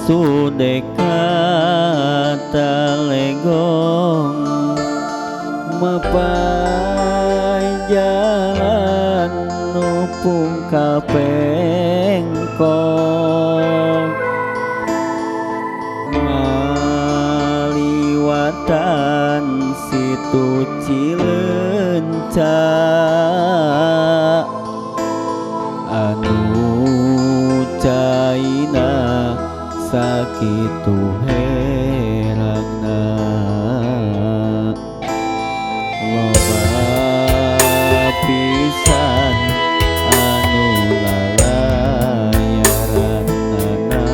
Sude ka Talegong mapay jalan nupung ka Pengkong ngaliwatan situ Cileunca anu caina sakitu herangna loba pisan anu lalayaranana.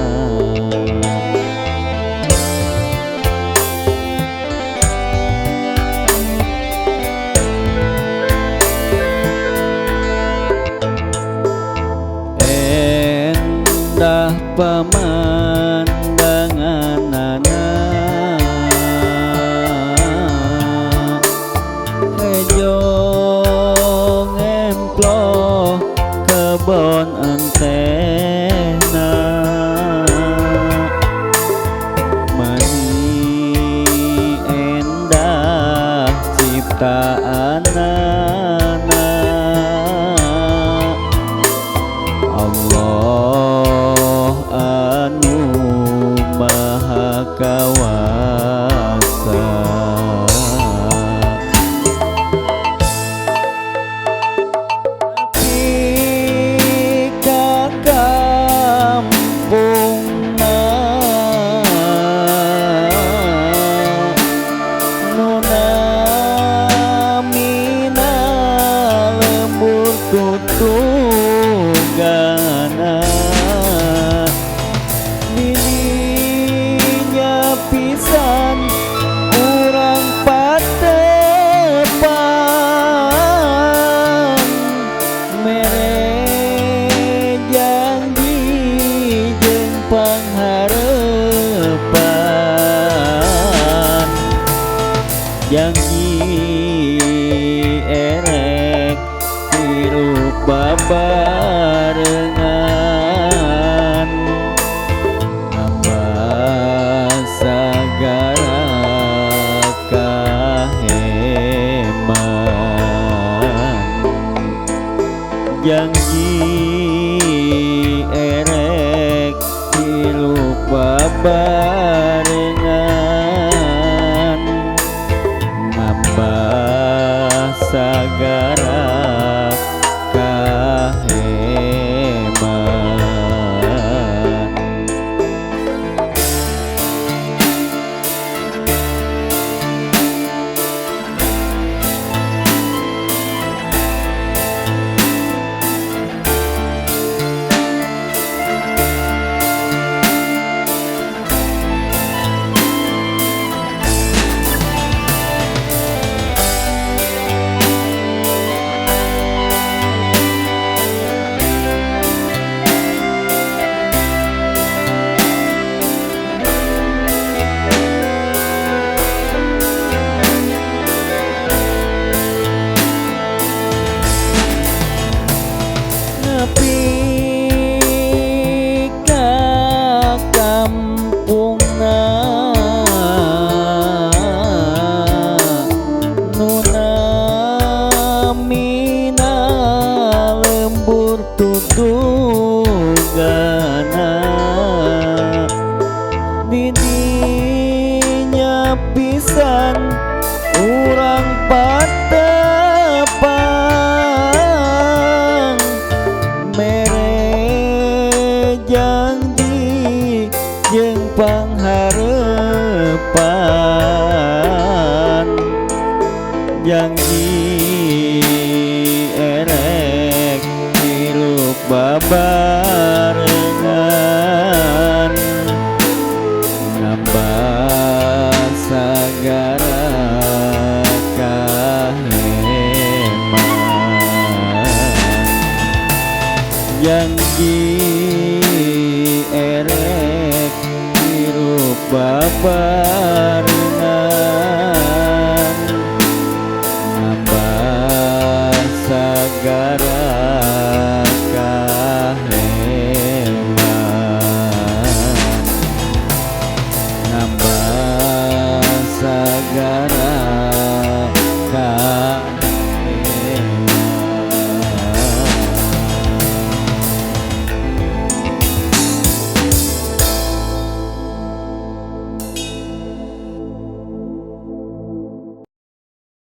Endah pemandanganana hejo ngemploh kebon entehna mani endah ciptaanana Allah anu Maha Kawasa. Nepi ka kampungna nu namina lembur tutugana didinya pisan urang patepang mere janji jeung pangharepan janji erek hirup babarengan nambah sagara kaheman janji erek hirup babarengan nambah sagara kaheman. Nepi ka kampungna nu namina lembur tutugana didinya pisan urang patepang mere janji jeung pangharepan janji erek hirup babarengan nambah sagara kaheman janji erek hirup babarengan nambah sagara kaheman. neraka.